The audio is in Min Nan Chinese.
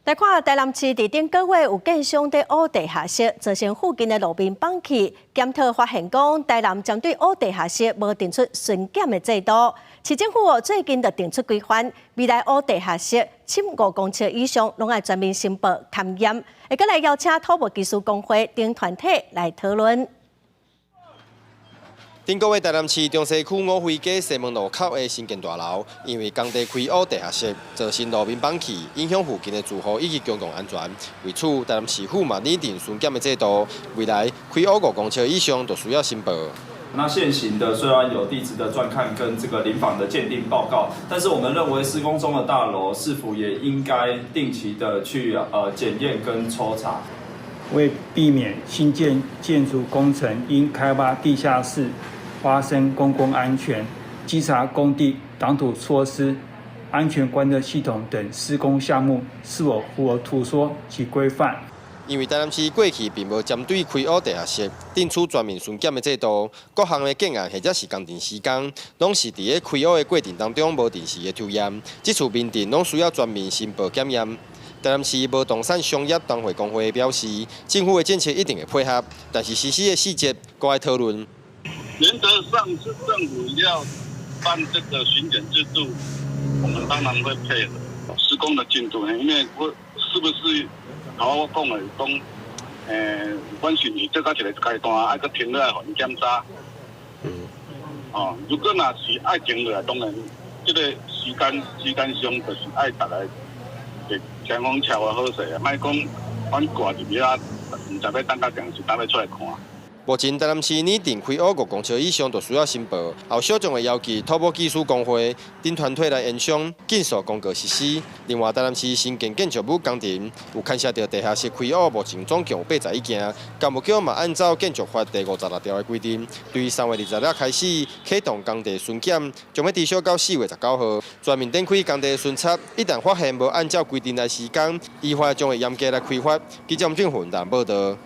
來看台南市佇頂個月有建商佇挖地下室，造成附近的路面崩去。檢討發現講，台南針對挖地下室無定出巡檢的制度。市政府哦最近就定出規範，未來挖地下室深5公尺以上，攏愛全面申報勘驗。會閣來邀請土木技師公會等團體來討論。頂個月台南市中西區五妃街西門路口的新建大樓，因為工地開挖地下室，造成路面崩去，影響附近的住戶以及公共安全。為此，台南市府嘛擬定巡檢的制度，未來開挖5公尺以上就需要申報。那現行的雖然有地質的鑽探跟這個林訪的鑑定報告，但是我們認為施工中的大樓是否也應該定期的去檢驗跟抽查？為避免新建建築工程因開挖地下室發生公共安全，稽查工地擋土措施、安全觀測系統等施工項目是否符合圖說及規範。因為台南市過去並無針對開挖地下室定出全面巡檢的制度，各項的建案或者是工程施工，攏是佇咧開挖的過程當中無定時的抽驗，這次明定攏需要全面申報檢驗。台南市無動產商業同會公會表示，政府的政策一定會配合，但是實施的細節閣愛討論。原則上是政府要辦這個巡檢制度，我們當然會配合施工的進度，因為我是不是頭我講的講，阮是毋是做到一個階段，愛閣停落來予𪜶檢查？哦，如果若是愛停落來，當然這個時間上就是愛逐家聽風悄啊好勢啊，莫講阮掛入去啊，毋知欲等到啥時陣欲出來看。目前台南市擬定開挖5公尺以上就需要申報，後續將會邀集土木技師公會等團體來研商，緊速公告實施。另外，台南市新建建築物工程有牽涉著地下室開挖，目前總共有81件，工務局嘛按照建築法第56條的規定，對3月20日開始啟動工地巡檢，將欲持續到4月19號，全面展開工地巡查。一旦發現無按照規定來施工，依法將會嚴格來開罰。記者吳俊宏台報導。